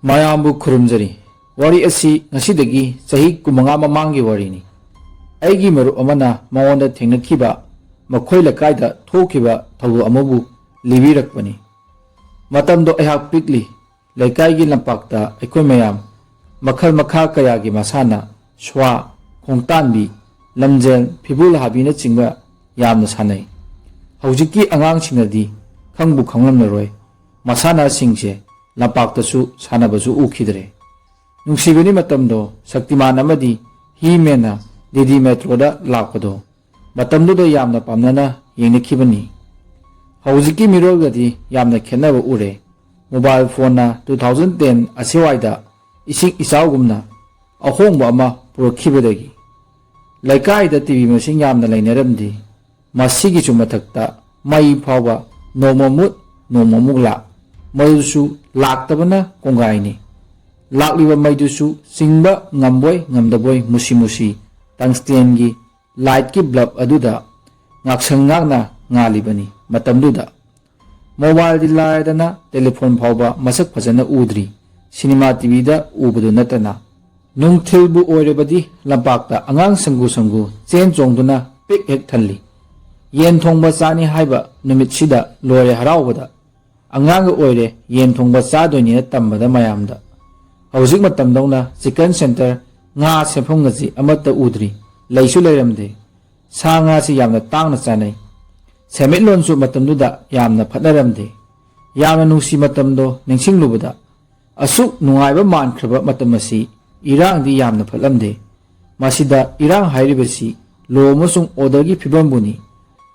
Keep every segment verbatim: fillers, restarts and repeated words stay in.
ꯃꯌꯥꯝꯕꯨ ꯈꯨꯔꯨꯝꯖꯔꯤ꯫ ꯋꯥꯔꯤ ꯑꯁꯤ ꯉꯁꯤꯗꯒꯤ ꯆꯍꯤ ꯀꯨꯟꯃꯉꯥ ꯃꯃꯥꯡꯒꯤ ꯋꯥꯔꯤꯅꯤ꯫ ꯑꯩꯒꯤ ꯃꯔꯨꯞ ꯑꯃꯅ ꯃꯉꯣꯟꯗ ꯊꯦꯡꯅꯈꯤꯕ ꯃꯈꯣꯏ ꯂꯩꯀꯥꯏꯗ ꯊꯣꯛꯈꯤꯕ ꯊꯧꯗꯣꯛ ꯑꯃꯕꯨ ꯂꯤꯕꯤꯔꯛꯄꯅꯤ꯫ ꯃꯇꯝꯗꯣ ꯑꯩꯍꯥꯛ ꯄꯤꯛꯂꯤ꯫ ꯂꯩꯀꯥꯏꯒꯤ ꯂꯝꯄꯥꯛꯇ ꯑꯩꯈꯣꯏ ꯃꯌꯥꯝ ꯃꯈꯜ ꯃꯈꯥ ꯀꯌꯥꯒꯤ ꯃꯁꯥꯟꯅ, ꯁ꯭ꯋꯥ, ꯈꯣꯡꯇꯥꯟꯕꯤ, ꯂꯝꯖꯦꯜ, ꯐꯤꯕꯨꯜ ꯍꯥꯕꯤꯅꯆꯤꯡꯕ ꯌꯥꯝꯅ ꯁꯥꯟꯅꯩ꯫ ꯍꯧꯖꯤꯛꯀꯤ ꯑꯉꯥꯡꯁꯤꯡꯅꯗꯤ ꯈꯪꯕꯨ ꯈꯪꯂꯝꯂꯔꯣꯏ꯫ ꯃꯁꯥꯟꯅꯁꯤꯡꯁꯦ ꯂꯝꯄꯥꯛꯇꯁꯨ ꯁꯥꯟꯅꯕꯁꯨ ꯎꯈꯤꯗ꯭ꯔꯦ꯫ ꯅꯨꯡꯁꯤꯕꯅꯤ ꯃꯇꯝꯗꯣ꯫ ꯁꯛꯇꯤꯃꯥꯟ ꯑꯃꯗꯤ ꯍꯤ ꯃꯦꯟꯅ ꯗꯤꯗꯤ ꯃꯦꯇ꯭ꯔꯣꯗ ꯂꯥꯛꯄꯗꯣ ꯃꯇꯝꯗꯨꯗ ꯌꯥꯝꯅ ꯄꯥꯝꯅꯅ ꯌꯦꯡꯅꯈꯤꯕꯅꯤ꯫ ꯍꯧꯖꯤꯛꯀꯤ ꯃꯤꯔꯣꯜꯒꯗꯤ ꯌꯥꯝꯅ ꯈꯦꯠꯅꯕ ꯎꯔꯦ꯫ ꯃꯣꯕꯥꯏꯜ ꯐꯣꯟꯅ two thousand ten ꯑꯁꯤꯋꯥꯏꯗ ꯏꯁꯤꯡ ꯏꯆꯥꯎꯒꯨꯝꯅ ꯑꯍꯣꯡꯕ ꯑꯃ ꯄꯨꯔꯛꯈꯤꯕꯗꯒꯤ꯫ ꯂꯩꯀꯥꯏꯗ ꯇꯤꯚꯤ ꯃꯁꯤꯡ ꯌꯥꯝꯅ ꯂꯩꯅꯔꯝꯗꯦ꯫ ꯃꯁꯤꯒꯤꯁꯨ ꯃꯊꯛꯇ ꯃꯩ ꯐꯥꯎꯕ ꯅꯣꯡꯃ ꯃꯨꯠ, ꯅꯣꯡꯃ ꯑꯃꯨꯛ ꯂꯥꯛ, ꯃꯗꯨꯁꯨ ꯂꯥꯛꯇꯕꯅ ꯀꯣꯡꯒꯥꯏꯅꯤ꯫ ꯂꯥꯛꯂꯤꯕ ꯃꯩꯗꯨꯁꯨ ꯆꯤꯡꯕ ꯉꯝꯕꯣꯏ ꯉꯝꯗꯕꯣꯏ ꯃꯨꯁꯤ ꯃꯨꯁꯤ ꯇꯪꯁ꯭ꯇꯦꯟꯒꯤ ꯂꯥꯏꯠꯀꯤ ꯕ꯭ꯂꯕ ꯑꯗꯨꯗ ꯉꯥꯛꯁꯪ ꯉꯥꯛꯅ ꯉꯥꯜꯂꯤꯕꯅꯤ꯫ ꯃꯇꯝꯗꯨꯗ ꯃꯣꯕꯥꯏꯜꯗꯤ ꯂꯥꯏꯔꯗꯅ ꯇꯦꯂꯤꯐꯣꯟ ꯐꯥꯎꯕ ꯃꯁꯛ ꯐꯖꯅ ꯎꯗ꯭ꯔꯤ, ꯁꯤꯅꯦꯃꯥ ꯇꯤꯚꯤꯗ ꯎꯕꯗꯨ ꯅꯠꯇꯅ꯫ ꯅꯨꯡꯊꯤꯜꯕꯨ ꯑꯣꯏꯔꯕꯗꯤ ꯂꯝꯄꯥꯛꯇ ꯑꯉꯥꯡ ꯁꯪꯒꯨ ꯁꯪꯒꯨ ꯆꯦꯟ ꯆꯣꯡꯗꯨꯅ ꯄꯤꯛ ꯍꯦꯛ ꯊꯜꯂꯤ꯫ ꯌꯦꯟ ꯊꯣꯡꯕ ꯆꯥꯅꯤ ꯍꯥꯏꯕ ꯅꯨꯃꯤꯠꯁꯤꯗ ꯂꯣꯏꯔꯦ ꯍꯔꯥꯎꯕꯗ꯫ ꯑꯉꯥꯡꯒ ꯑꯣꯏꯔꯦ, ꯌꯦꯟ ꯊꯣꯡꯕ ꯆꯥꯗꯣꯏꯅꯦꯅ ꯇꯝꯕꯗ ꯃꯌꯥꯝꯗ꯫ ꯍꯧꯖꯤꯛ ꯃꯇꯝꯗꯧꯅ ꯆꯤꯀꯟ ꯁꯦꯟꯇꯔ, ꯉꯥ ꯁꯦꯝꯐꯝꯒꯁꯤ ꯑꯃꯠꯇ ꯎꯗ꯭ꯔꯤ, ꯂꯩꯁꯨ ꯂꯩꯔꯝꯗꯦ꯫ ꯁꯥ ꯉꯥꯁꯤ ꯌꯥꯝꯅ ꯇꯥꯡꯅ ꯆꯥꯅꯩ꯫ ꯁꯦꯟꯃꯤꯠꯂꯣꯟꯁꯨ ꯃꯇꯝꯗꯨꯗ ꯌꯥꯝꯅ ꯐꯠꯅꯔꯝꯗꯦ꯫ ꯌꯥꯝꯅ ꯅꯨꯡꯁꯤ ꯃꯇꯝꯗꯣ ꯅꯤꯡꯁꯤꯡꯂꯨꯕꯗ꯫ ꯑꯁꯨꯛ ꯅꯨꯡꯉꯥꯏꯕ ꯃꯥꯟꯈ꯭ꯔꯕ ꯃꯇꯝ ꯑꯁꯤ ꯏꯔꯥꯡꯗꯤ ꯌꯥꯝꯅ ꯐꯠꯂꯝꯗꯦ꯫ ꯃꯁꯤꯗ ꯏꯔꯥꯡ ꯍꯥꯏꯔꯤꯕꯁꯤ ꯂꯣ ꯑꯃꯁꯨꯡ ꯑꯣꯔꯗꯔꯒꯤ ꯐꯤꯕꯝꯕꯨꯅꯤ꯫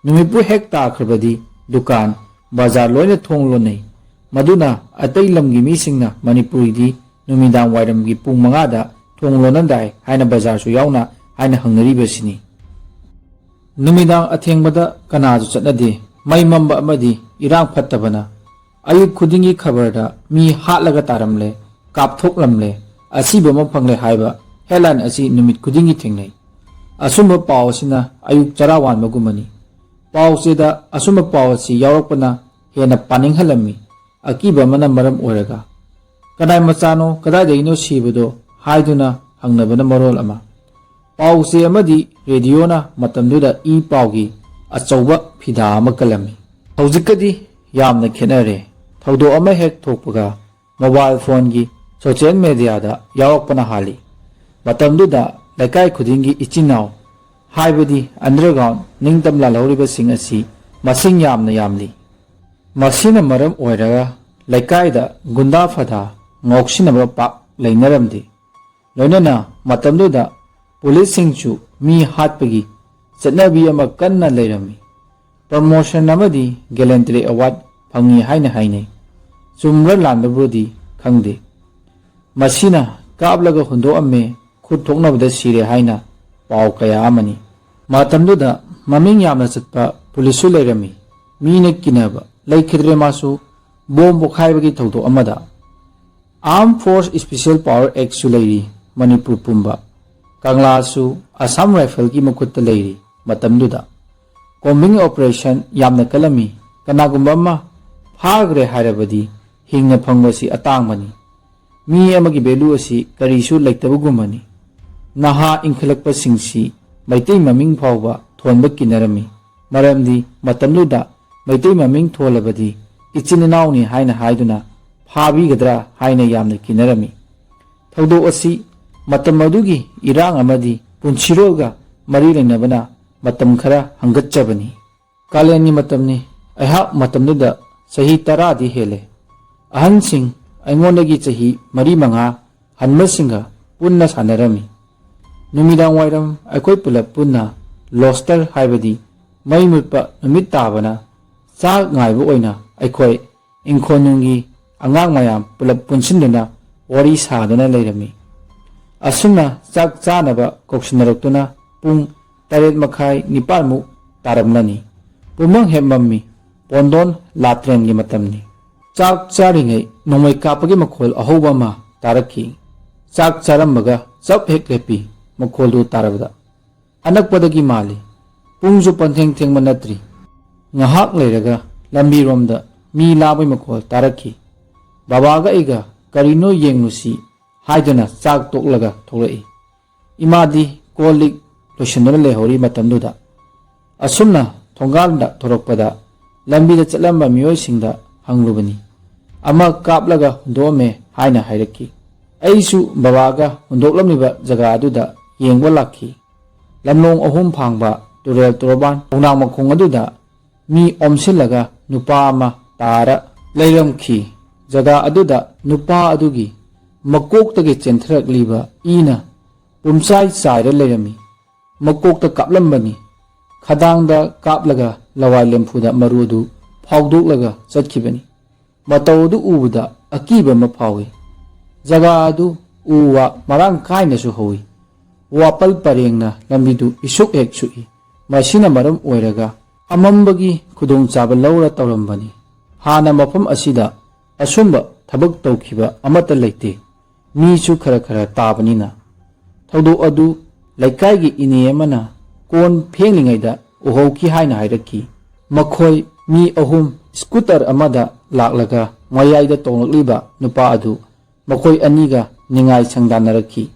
ꯅꯨꯃꯤꯠꯄꯨ ꯍꯦꯛ ꯇꯥꯈ꯭ꯔꯕꯗꯤ ꯗꯨꯀꯥꯟ, ꯕꯖꯥꯔ ꯂꯣꯏꯅ ꯊꯣꯡ ꯂꯣꯟꯅꯩ꯫ ꯃꯗꯨꯅ ꯑꯇꯩ ꯂꯝꯒꯤ ꯃꯤꯁꯤꯡꯅ ꯃꯅꯤꯄꯨꯔꯤꯗꯤ ꯅꯨꯃꯤꯗꯥꯡ ꯋꯥꯏꯔꯝꯒꯤ ꯄꯨꯡ ꯃꯉꯥꯗ ꯊꯣꯡ ꯂꯣꯟꯂꯝꯗꯥꯏ ꯍꯥꯏꯅ ꯕꯖꯥꯔꯁꯨ ꯌꯥꯎꯅ ꯍꯥꯏꯅ ꯍꯪꯅꯔꯤꯕꯁꯤꯅꯤ꯫ ꯅꯨꯃꯤꯗꯥꯡ ꯑꯊꯦꯡꯕꯗ ꯀꯅꯥꯁꯨ ꯆꯠꯅꯗꯦ꯫ ꯃꯩ ꯃꯝꯕ ꯑꯃꯗꯤ ꯏꯔꯥꯡ ꯐꯠꯇꯕꯅ ꯑꯌꯨꯛ ꯈꯨꯗꯤꯡꯒꯤ ꯈꯕꯔꯗ ꯃꯤ ꯍꯥꯠꯂꯒ ꯇꯥꯔꯝꯂꯦ, ꯀꯥꯞꯊꯣꯛꯂꯝꯂꯦ, ꯑꯁꯤꯕ ꯑꯃ ꯐꯪꯂꯦ ꯍꯥꯏꯕ ꯍꯦꯗꯂꯥꯏꯟ ꯑꯁꯤ ꯅꯨꯃꯤꯠ ꯈꯨꯗꯤꯡꯒꯤ ꯊꯦꯡꯅꯩ꯫ ꯑꯁꯨꯝꯕ ꯄꯥꯎ ꯑꯁꯤꯅ ꯑꯌꯨꯛ ꯆꯔꯥ ꯋꯥꯟꯕꯒꯨꯝꯕꯅꯤ꯫ ꯄꯥꯎ ꯆꯦꯗ ꯑꯁꯨꯝꯕ ꯄꯥꯎ ꯑꯁꯤ ꯌꯥꯎꯔꯛꯄꯅ ꯍꯦꯟꯅ ꯄꯥꯅꯤꯡꯍꯜꯂꯝꯃꯤ꯫ ꯑꯀꯤꯕ ꯑꯃꯅ ꯃꯔꯝ ꯑꯣꯏꯔꯒ꯫ "ꯀꯅꯥꯏ ꯃꯆꯥꯅꯣ, ꯀꯗꯥꯏꯗꯒꯤꯅꯣ ꯁꯤꯕꯗꯣ?" ꯍꯥꯏꯗꯨꯅ ꯍꯪꯅꯕꯅ ꯃꯔꯣꯜ ꯑꯃ꯫ ꯄꯥꯎ ꯆꯦ ꯑꯃꯗꯤ ꯔꯦꯗꯤꯑꯣꯅ ꯃꯇꯝꯗꯨꯗ ꯏ ꯄꯥꯎꯒꯤ ꯑꯆꯧꯕ ꯐꯤꯗꯥ ꯑꯃ ꯀꯜꯂꯝꯃꯤ꯫ ꯍꯧꯖꯤꯛꯀꯗꯤ ꯌꯥꯝꯅ ꯈꯦꯠꯅꯔꯦ꯫ ꯊꯧꯗꯣꯛ ꯑꯃ ꯍꯦꯛ ꯊꯣꯛꯄꯒ ꯃꯣꯕꯥꯏꯜ ꯐꯣꯟꯒꯤ ꯁꯣꯁꯤꯌꯦꯜ ꯃꯦꯗꯤꯌꯥꯗ ꯌꯥꯎꯔꯛꯄꯅ ꯍꯥꯜꯂꯤ꯫ ꯃꯇꯝꯗꯨꯗ ꯂꯩꯀꯥꯏ ꯈꯨꯗꯤꯡꯒꯤ ꯏꯆꯤꯟ ꯏꯅꯥꯎ, ꯍꯥꯏꯕꯗꯤ ꯑꯟꯗꯔꯒ꯭ꯔꯥꯎꯟ ꯅꯤꯡꯇꯝ ꯂꯥꯜꯍꯧꯔꯤꯕꯁꯤꯡ ꯑꯁꯤ ꯃꯁꯤꯡ ꯌꯥꯝꯅ ꯌꯥꯝꯂꯤ꯫ ꯃꯁꯤꯅ ꯃꯔꯝ ꯑꯣꯏꯔꯒ ꯂꯩꯀꯥꯏꯗ ꯒꯨꯟꯗꯥ ꯐꯗꯥ ꯉꯥꯎꯁꯤꯟꯅꯕ ꯄꯥꯛ ꯂꯩꯅꯔꯝꯗꯦ꯫ ꯂꯣꯏꯅꯅ ꯃꯇꯝꯗꯨꯗ ꯄꯨꯂꯤꯁꯁꯤꯡꯁꯨ ꯃꯤ ꯍꯥꯠꯄꯒꯤ ꯆꯠꯅꯕꯤ ꯑꯃ ꯀꯟꯅ ꯂꯩꯔꯝꯃꯤ꯫ ꯄ꯭ꯔꯃꯣꯁꯟ ꯑꯃꯗꯤ ꯒꯦꯂꯦꯟꯇ꯭ꯔꯤ ꯑꯦꯋꯥꯔꯗ ꯐꯪꯉꯤ ꯍꯥꯏꯅ ꯍꯥꯏꯅꯩ꯫ ꯆꯨꯝꯕ꯭ꯔꯥ ꯂꯥꯟꯕꯕꯨꯗꯤ ꯈꯪꯗꯦ꯫ ꯃꯁꯤꯅ ꯀꯥꯞꯂꯒ ꯍꯨꯟꯗꯣꯛꯑꯝꯃꯦ, ꯈꯨꯠ ꯊꯣꯛꯅꯕꯗ ꯁꯤꯔꯦ ꯍꯥꯏꯅ ꯄꯥꯎ ꯀꯌꯥ ꯑꯃꯅꯤ꯫ ꯃꯇꯝꯗꯨꯗ ꯃꯃꯤꯡ ꯌꯥꯝꯅ ꯆꯠꯄ ꯄꯨꯂꯤꯁꯁꯨ ꯂꯩꯔꯝꯃꯤ꯫ ꯃꯤꯅ ꯀꯤꯅꯕ ꯂꯩꯈꯤꯗ꯭ꯔꯦ ꯃꯥꯁꯨ꯫ ꯕꯣꯝ ꯄꯣꯈꯥꯏꯕꯒꯤ ꯊꯧꯗꯣꯛ ꯑꯃꯗ Armed Force Special Power Actꯁꯨ ꯂꯩꯔꯤ ꯃꯅꯤꯄꯨꯔ ꯄꯨꯝꯕ꯫ ꯀꯪꯂꯥꯁꯨ ꯑꯁꯥꯝ ꯔꯥꯏꯐꯜꯒꯤ ꯃꯈꯨꯠꯇ ꯂꯩꯔꯤ ꯃꯇꯝꯗꯨꯗ꯫ ꯀꯣꯝꯕꯤꯡ ꯑꯣꯄꯔꯦꯁꯟ ꯌꯥꯝꯅ ꯀꯜꯂꯝꯃꯤ꯫ ꯀꯅꯥꯒꯨꯝꯕ ꯑꯃ ꯐꯥꯈ꯭ꯔꯦ ꯍꯥꯏꯔꯕꯗꯤ ꯍꯤꯡꯅ ꯐꯪꯕꯁꯤ ꯑꯇꯥꯡꯕꯅꯤ꯫ ꯃꯤ ꯑꯃꯒꯤ ꯚꯦꯂꯨ ꯑꯁꯤ ꯀꯔꯤꯁꯨ ꯂꯩꯇꯕꯒꯨꯝꯕꯅꯤ꯫ ꯅꯍꯥ ꯏꯟꯈꯠꯂꯛꯄꯁꯤꯡꯁꯤ ꯃꯩꯇꯩ ꯃꯃꯤꯡ ꯐꯥꯎꯕ ꯊꯣꯟꯕ ꯀꯤꯅꯔꯝꯃꯤ꯫ ꯃꯔꯝꯗꯤ ꯃꯇꯝꯗꯨꯗ ꯃꯩꯇꯩ ꯃꯃꯤꯡ ꯊꯣꯜꯂꯕꯗꯤ ꯏꯆꯤꯟ ꯏꯅꯥꯎꯅꯤ ꯍꯥꯏꯅ ꯍꯥꯏꯗꯨꯅ ꯐꯥꯕꯤꯒꯗ꯭ꯔꯥ ꯍꯥꯏꯅ ꯌꯥꯝꯅ ꯀꯤꯅꯔꯝꯃꯤ꯫ ꯊꯧꯗꯣꯛ ꯑꯁꯤ ꯃꯇꯝ ꯑꯗꯨꯒꯤ ꯏꯔꯥꯡ ꯑꯃꯗꯤ ꯄꯨꯟꯁꯤꯔꯣꯜꯒ ꯃꯔꯤ ꯂꯩꯅꯕꯅ ꯃꯇꯝ ꯈꯔ ꯍꯪꯒꯠꯆꯕꯅꯤ꯫ ꯀꯥꯂꯦꯟꯒꯤ ꯃꯇꯝꯅꯤ꯫ ꯑꯩꯍꯥꯛ ꯃꯇꯝꯗꯨꯗ ꯆꯍꯤ ꯇꯔꯥꯗꯤ ꯍꯦꯜꯂꯦ꯫ ꯑꯍꯟꯁꯤꯡ, ꯑꯩꯉꯣꯟꯗꯒꯤ ꯆꯍꯤ ꯃꯔꯤ ꯃꯉꯥ ꯍꯟꯕꯁꯤꯡꯒ ꯄꯨꯟꯅ ꯁꯥꯟꯅꯔꯝꯃꯤ꯫ ꯅꯨꯃꯤꯗꯥꯡ ꯋꯥꯏꯔꯝ ꯑꯩꯈꯣꯏ ꯄꯨꯂꯞ ꯄꯨꯟꯅ ꯂꯣꯁꯇꯔ, ꯍꯥꯏꯕꯗꯤ ꯃꯩ ꯃꯨꯠꯄ ꯅꯨꯃꯤꯠ ꯇꯥꯕꯅ, ꯆꯥꯛ ꯉꯥꯏꯕ ꯑꯣꯏꯅ ꯑꯩꯈꯣꯏ ꯏꯪꯈꯣꯜꯅꯨꯡꯒꯤ ꯑꯉꯥꯡ ꯃꯌꯥꯝ ꯄꯨꯂꯞ ꯄꯨꯟꯁꯤꯟꯗꯨꯅ ꯋꯥꯔꯤ ꯁꯥꯗꯨꯅ ꯂꯩꯔꯝꯃꯤ꯫ ꯑꯁꯨꯝꯅ ꯆꯥꯛ ꯆꯥꯅꯕ ꯀꯧꯁꯤꯟꯅꯔꯛꯇꯨꯅ ꯄꯨꯡ ꯇꯔꯦꯠ ꯃꯈꯥꯏ, ꯅꯤꯄꯥꯟꯃꯨꯛ ꯇꯥꯔꯝꯂꯅꯤ꯫ ꯄꯨꯝꯃꯪ ꯍꯦꯛ ꯃꯝꯃꯤ꯫ ꯄꯣꯟꯗꯣꯟ ꯂꯥꯇ꯭ꯔꯦꯟꯒꯤ ꯃꯇꯝꯅꯤ꯫ ꯆꯥꯛ ꯆꯥꯔꯤꯉꯩ ꯅꯣꯡꯃꯩ ꯀꯥꯞꯄꯒꯤ ꯃꯈꯣꯜ ꯑꯍꯧꯕ ꯑꯃ ꯇꯥꯔꯛꯈꯤ꯫ ꯆꯥꯛ ꯆꯥꯔꯝꯕꯒ ꯆꯞ ꯍꯦꯛ ꯂꯦꯞꯄꯤ, ꯃꯈꯣꯜꯗꯨ ꯇꯥꯔꯕꯗ꯫ ꯑꯅꯛꯄꯗꯒꯤ ꯃꯥꯜꯂꯤ꯫ ꯄꯨꯡꯁꯨ ꯄꯟꯊꯦꯡ ꯊꯦꯡꯕ ꯅꯠꯇ꯭ꯔꯤ꯫ ꯉꯥꯏꯍꯥꯛ ꯂꯩꯔꯒ ꯂꯝꯕꯤꯔꯣꯝꯗ ꯃꯤ ꯂꯥꯡꯕꯒꯤ ꯃꯈꯣꯜ ꯇꯥꯔꯛꯈꯤ꯫ ꯕꯕꯥꯒ ꯑꯩꯒ ꯀꯔꯤꯅꯣ ꯌꯦꯡꯂꯨꯁꯤ ꯍꯥꯏꯗꯨꯅ ꯆꯥꯛ ꯇꯣꯛꯂꯒ ꯊꯣꯛꯂꯛꯏ꯫ ꯏꯃꯥꯗꯤ ꯀꯣꯜ ꯂꯤꯛ ꯂꯣꯏꯁꯤꯟꯗꯨꯅ ꯂꯩꯍꯧꯔꯤ ꯃꯇꯝꯗꯨꯗ꯫ ꯑꯁꯨꯝꯅ ꯊꯣꯡꯒꯥꯜꯗ ꯊꯣꯔꯛꯄꯗ ꯂꯝꯕꯤꯗ ꯆꯠꯂꯝꯕ ꯃꯤꯑꯣꯏꯁꯤꯡꯗ ꯍꯪꯂꯨꯕꯅꯤ꯫ "ꯑꯃ ꯀꯥꯞꯂꯒ ꯍꯨꯟꯗꯣꯛꯑꯝꯃꯦ" ꯍꯥꯏꯅ ꯍꯥꯏꯔꯛꯈꯤ꯫ ꯑꯩꯁꯨ ꯕꯕꯥꯒ ꯍꯨꯟꯗꯣꯛꯂꯝꯂꯤꯕ ꯖꯒꯥ ꯑꯗꯨꯗ ꯌꯦꯡꯕ ꯂꯥꯛꯈꯤ꯫ ꯂꯝꯂꯣꯡ ꯑꯍꯨꯝ ꯐꯥꯡꯕ ꯇꯨꯔꯦꯜ ꯇꯣꯔꯕꯥꯟ ꯈꯣꯡꯅꯥꯡ ꯃꯈꯣꯡ ꯑꯗꯨꯗ ꯃꯤ ꯑꯣꯝꯁꯤꯜꯂꯒ ꯅꯨꯄꯥ ꯑꯃ ꯇꯥꯔ ꯂꯩꯔꯝꯈꯤ꯫ ꯖꯒꯥ ꯑꯗꯨꯗ ꯅꯨꯄꯥ ꯑꯗꯨꯒꯤ ꯃꯀꯣꯛꯇꯒꯤ ꯆꯦꯟꯊꯔꯛꯂꯤꯕ ꯏꯅ ꯄꯨꯝꯆꯥꯏ ꯆꯥꯏꯔ ꯂꯩꯔꯝꯃꯤ꯫ ꯃꯀꯣꯛꯇ ꯀꯥꯞꯂꯝꯕꯅꯤ꯫ ꯈꯗꯥꯡꯗ ꯀꯥꯞꯂꯒ ꯂꯋꯥꯏ ꯂꯦꯝꯐꯨꯗ ꯃꯔꯨ ꯑꯗꯨ ꯐꯥꯎꯗꯣꯛꯂꯒ ꯆꯠꯈꯤꯕꯅꯤ꯫ ꯃꯇꯧ ꯑꯗꯨ ꯎꯕꯗ ꯑꯀꯤꯕ ꯑꯃ ꯐꯥꯎꯏ꯫ ꯖꯒꯥ ꯑꯗꯨ ꯎ ꯋꯥ ꯃꯔꯥꯡ ꯀꯥꯏꯅꯁꯨ ꯍꯧꯏ꯫ ꯋꯥꯄꯜ ꯄꯔꯦꯡꯅ ꯂꯝꯕꯤꯗꯨ ꯏꯁꯨꯛ ꯍꯦꯛ ꯁꯨꯛꯏ꯫ ꯃꯁꯤꯅ ꯃꯔꯝ ꯑꯣꯏꯔꯒ ꯑꯃꯝꯕꯒꯤ ꯈꯨꯗꯣꯡꯆꯥꯕ ꯂꯧꯔ ꯇꯧꯔꯝꯕꯅꯤ꯫ ꯍꯥꯟꯅ ꯃꯐꯝ ꯑꯁꯤꯗ ꯑꯁꯨꯝꯕ ꯊꯕꯛ ꯇꯧꯈꯤꯕ ꯑꯃꯠꯇ ꯂꯩꯇꯦ꯫ ꯃꯤꯁꯨ ꯈꯔ ꯈꯔ ꯇꯥꯕꯅꯤꯅ꯫ ꯊꯧꯗꯣꯛ ꯑꯗꯨ ꯂꯩꯀꯥꯏꯒꯤ ꯏꯅꯦ ꯑꯃꯅ ꯀꯣꯟ ꯐꯦꯡꯂꯤꯉꯩꯗ ꯎꯍꯧꯈꯤ ꯍꯥꯏꯅ ꯍꯥꯏꯔꯛꯈꯤ꯫ ꯃꯈꯣꯏ ꯃꯤ ꯑꯍꯨꯝ ꯁ꯭ꯀꯨꯇꯔ ꯑꯃꯗ ꯂꯥꯛꯂꯒ ꯃꯌꯥꯏꯗ ꯇꯣꯡꯂꯛꯂꯤꯕ ꯅꯨꯄꯥ ꯑꯗꯨ ꯃꯈꯣꯏ ꯑꯅꯤꯒ ꯅꯤꯡꯉꯥꯏ ꯁꯪꯗꯥꯅꯔꯛꯈꯤ꯫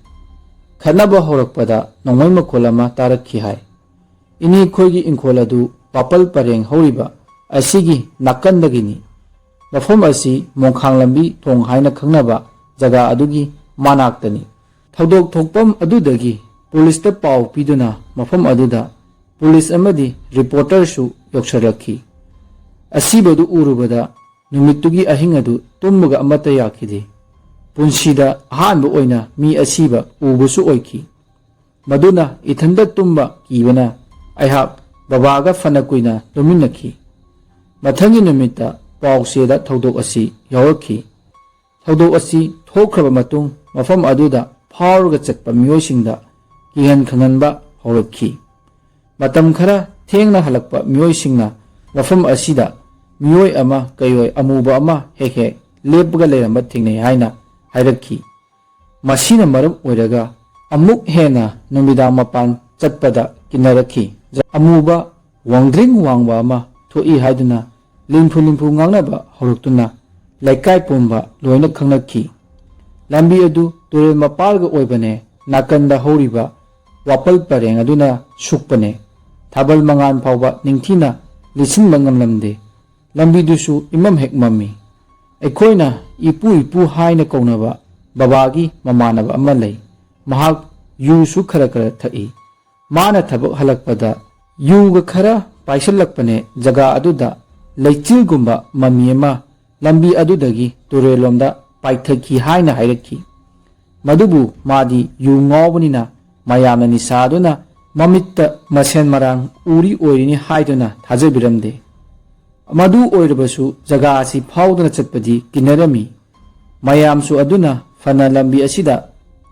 ꯈꯠꯅꯕ ꯍꯧꯔꯛꯄꯗ ꯅꯣꯡꯃꯩ ꯃꯈꯣꯜ ꯑꯃ ꯇꯥꯔꯛꯈꯤ ꯍꯥꯏ꯫ ꯏꯅꯦꯈꯣꯏꯒꯤ ꯏꯪꯈꯣꯜ ꯑꯗꯨ ꯋꯥꯄꯜ ꯄꯔꯦꯡ ꯍꯧꯔꯤꯕ ꯑꯁꯤꯒꯤ ꯅꯥꯀꯟꯗꯒꯤꯅꯤ꯫ ꯃꯐꯝ ꯑꯁꯤ ꯃꯣꯡꯈꯥꯡ ꯂꯝꯕꯤ ꯊꯣꯡ ꯍꯥꯏꯅ ꯈꯪꯅꯕ ꯖꯒꯥ ꯑꯗꯨꯒꯤ ꯃꯅꯥꯛꯇꯅꯤ꯫ ꯊꯧꯗꯣꯛ ꯊꯣꯛꯐꯝ ꯑꯗꯨꯗꯒꯤ ꯄꯨꯂꯤꯁꯇ ꯄꯥꯎ ꯄꯤꯗꯨꯅ ꯃꯐꯝ ꯑꯗꯨꯗ ꯄꯨꯂꯤꯁ ꯑꯃꯗꯤ ꯔꯤꯄꯣꯔꯇꯔꯁꯨ ꯌꯧꯁꯤꯜꯂꯛꯈꯤ꯫ ꯑꯁꯤꯕꯗꯨ ꯎꯔꯨꯕꯗ ꯅꯨꯃꯤꯠꯇꯨꯒꯤ ꯑꯍꯤꯡ ꯑꯗꯨ ꯇꯨꯝꯕꯒ ꯑꯃꯠꯇ ꯌꯥꯈꯤꯗꯦ꯫ ꯄꯨꯟꯁꯤꯗ ꯑꯍꯥꯟꯕ ꯑꯣꯏꯅ ꯃꯤ ꯑꯁꯤꯕ ꯎꯕꯁꯨ ꯑꯣꯏꯈꯤ꯫ ꯃꯗꯨꯅ ꯏꯊꯟꯇ ꯇꯨꯝꯕ ꯀꯤꯕꯅ ꯑꯩꯍꯥꯛ ꯕꯕꯥꯒ ꯐꯅ ꯀꯨꯏꯅ ꯇꯨꯝꯃꯤꯟꯅꯈꯤ꯫ ꯃꯊꯪꯒꯤ ꯅꯨꯃꯤꯠꯇ ꯄꯥꯎꯆꯦꯗ ꯊꯧꯗꯣꯛ ꯑꯁꯤ ꯌꯥꯎꯔꯛꯈꯤ꯫ ꯊꯧꯗꯣꯛ ꯑꯁꯤ ꯊꯣꯛꯈ꯭ꯔꯕ ꯃꯇꯨꯡ ꯃꯐꯝ ꯑꯗꯨꯗ ꯐꯥꯎꯔꯒ ꯆꯠꯄ ꯃꯤꯑꯣꯏꯁꯤꯡꯗ ꯀꯤꯍꯟ ꯈꯪꯍꯟꯕ ꯍꯧꯔꯛꯈꯤ꯫ ꯃꯇꯝ ꯈꯔ ꯊꯦꯡꯅ ꯍꯜꯂꯛꯄ ꯃꯤꯑꯣꯏꯁꯤꯡꯅ ꯃꯐꯝ ꯑꯁꯤꯗ ꯃꯤꯑꯣꯏ ꯑꯃ ꯀꯩꯑꯣꯏ ꯑꯃꯨꯕ ꯑꯃ ꯍꯦꯛ ꯍꯦꯛ ꯂꯦꯞꯄꯒ ꯂꯩꯔꯝꯕ ꯊꯦꯡꯅꯩ ꯍꯥꯏꯅ ꯍꯥꯏꯔꯛꯈꯤ꯫ ꯃꯁꯤꯅ ꯃꯔꯝ ꯑꯣꯏꯔꯒ ꯑꯃꯨꯛ ꯍꯦꯟꯅ ꯅꯨꯃꯤꯗꯥꯡ ꯃꯄꯥꯟ ꯆꯠꯄꯗ ꯀꯤꯅꯔꯛꯈꯤ꯫ ꯑꯃꯨꯕ ꯋꯥꯡꯗ꯭ꯔꯤꯡ ꯋꯥꯡꯕ ꯑꯃ ꯊꯣꯛꯏ ꯍꯥꯏꯗꯨꯅ ꯂꯤꯝꯐꯨ ꯂꯤꯝꯐꯨ ꯉꯥꯡꯅꯕ ꯍꯧꯔꯛꯇꯨꯅ ꯂꯩꯀꯥꯏ ꯄꯨꯝꯕ ꯂꯣꯏꯅ ꯈꯪꯅꯈꯤ꯫ ꯂꯝꯕꯤ ꯑꯗꯨ ꯇꯨꯔꯦꯜ ꯃꯄꯥꯜꯒ ꯑꯣꯏꯕꯅꯦ, ꯅꯥꯀꯟꯗ ꯍꯧꯔꯤꯕ ꯋꯥꯄꯜ ꯄꯔꯦꯡ ꯑꯗꯨꯅ ꯁꯨꯛꯄꯅꯦ꯫ ꯊꯥꯕꯜ ꯃꯉꯥꯜ ꯐꯥꯎꯕ ꯅꯤꯡꯊꯤꯅ ꯂꯤꯠꯁꯤꯟꯕ ꯉꯝꯂꯝꯗꯦ꯫ ꯂꯝꯕꯤꯗꯨꯁꯨ ꯏꯃꯝ ꯍꯦꯛ ꯃꯝꯃꯤ꯫ ꯑꯩꯈꯣꯏꯅ ꯏꯄꯨ ꯏꯄꯨ ꯍꯥꯏꯅ ꯀꯧꯅꯕ ꯕꯕꯥꯒꯤ ꯃꯃꯥꯟꯅꯕ ꯑꯃ ꯂꯩ꯫ ꯃꯍꯥꯛ ꯌꯨꯁꯨ ꯈꯔ ꯈꯔ ꯊꯛꯏ꯫ ꯃꯥꯅ ꯊꯕꯛ ꯍꯜꯂꯛꯄꯗ ꯌꯨꯒ ꯈꯔ ꯄꯥꯏꯁꯤꯜꯂꯛꯄꯅꯦ꯫ ꯖꯒꯥ ꯑꯗꯨꯗ ꯂꯩꯆꯤꯜꯒꯨꯝꯕ ꯃꯃꯤ ꯑꯃ ꯂꯝꯕꯤ ꯑꯗꯨꯗꯒꯤ ꯇꯨꯔꯦꯜꯂꯣꯝꯗ ꯄꯥꯏꯊꯈꯤ ꯍꯥꯏꯅ ꯍꯥꯏꯔꯛꯈꯤ꯫ ꯃꯗꯨꯕꯨ ꯃꯥꯗꯤ ꯌꯨ ꯉꯥꯎꯕꯅꯤꯅ ꯃꯌꯥꯝꯅ ꯅꯤꯁꯥꯗꯨꯅ ꯃꯃꯤꯠꯇ ꯃꯁꯦꯟ ꯃꯔꯥꯡ ꯎꯔꯤ ꯑꯣꯏꯔꯤꯅꯤ ꯍꯥꯏꯗꯨꯅ ꯊꯥꯖꯕꯤꯔꯝꯗꯦ꯫ ꯃꯗꯨ ꯑꯣꯏꯔꯕꯁꯨ ꯖꯒꯥ ꯑꯁꯤ ꯐꯥꯎꯗꯨꯅ ꯆꯠꯄꯗꯤ ꯀꯤꯅꯔꯝꯃꯤ꯫ ꯃꯌꯥꯝꯁꯨ ꯑꯗꯨꯅ ꯐꯅ ꯂꯝꯕꯤ ꯑꯁꯤꯗ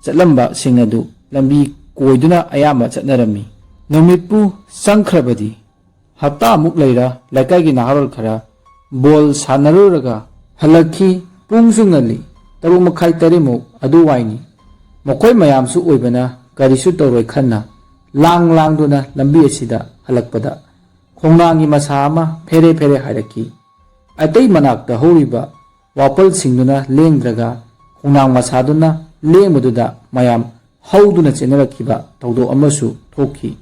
ꯆꯠꯂꯝꯕꯁꯤꯡ ꯑꯗꯨ ꯂꯝꯕꯤ ꯀꯣꯏꯗꯨꯅ ꯑꯌꯥꯝꯕ ꯆꯠꯅꯔꯝꯃꯤ꯫ ꯅꯨꯃꯤꯠꯄꯨ ꯆꯪꯈ꯭ꯔꯕꯗꯤ ꯍꯞꯇꯥꯃꯨꯛ ꯂꯩꯔ ꯂꯩꯀꯥꯏꯒꯤ ꯅꯍꯥꯔꯣꯜ ꯈꯔ ꯕꯣꯜ ꯁꯥꯟꯅꯔꯨꯔꯒ ꯍꯜꯂꯛꯈꯤ꯫ ꯄꯨꯡꯁꯨ ꯉꯜꯂꯤ, ꯇꯔꯨꯛ ꯃꯈꯥꯏ ꯇꯔꯦꯠꯃꯨꯛ ꯑꯗꯨꯋꯥꯏꯅꯤ꯫ ꯃꯈꯣꯏ ꯃꯌꯥꯝꯁꯨ ꯑꯣꯏꯕꯅ ꯀꯔꯤꯁꯨ ꯇꯧꯔꯣꯏ ꯈꯟꯅ ꯂꯥꯡ ꯂꯥꯡꯗꯨꯅ ꯂꯝꯕꯤ ꯑꯁꯤꯗ ꯍꯜꯂꯛꯄꯗ ꯈꯣꯡꯅꯥꯡꯒꯤ ꯃꯁꯥ ꯑꯃ ꯐꯦꯔꯦ ꯐꯦꯔꯦ ꯍꯥꯏꯔꯛꯈꯤ꯫ ꯑꯇꯩ ꯃꯅꯥꯛꯇ ꯍꯧꯔꯤꯕ ꯋꯥꯄꯜꯁꯤꯡꯗꯨꯅ ꯂꯦꯡꯗ꯭ꯔꯒ ꯈꯣꯡꯅꯥꯡ ꯃꯁꯥꯗꯨꯅ ꯂꯦꯡꯕꯗꯨꯗ ꯃꯌꯥꯝ ꯍꯧꯗꯨꯅ ꯆꯦꯟꯅꯔꯛꯈꯤꯕ ꯊꯧꯗꯣꯛ ꯑꯃꯁꯨ ꯊꯣꯛꯈꯤ꯫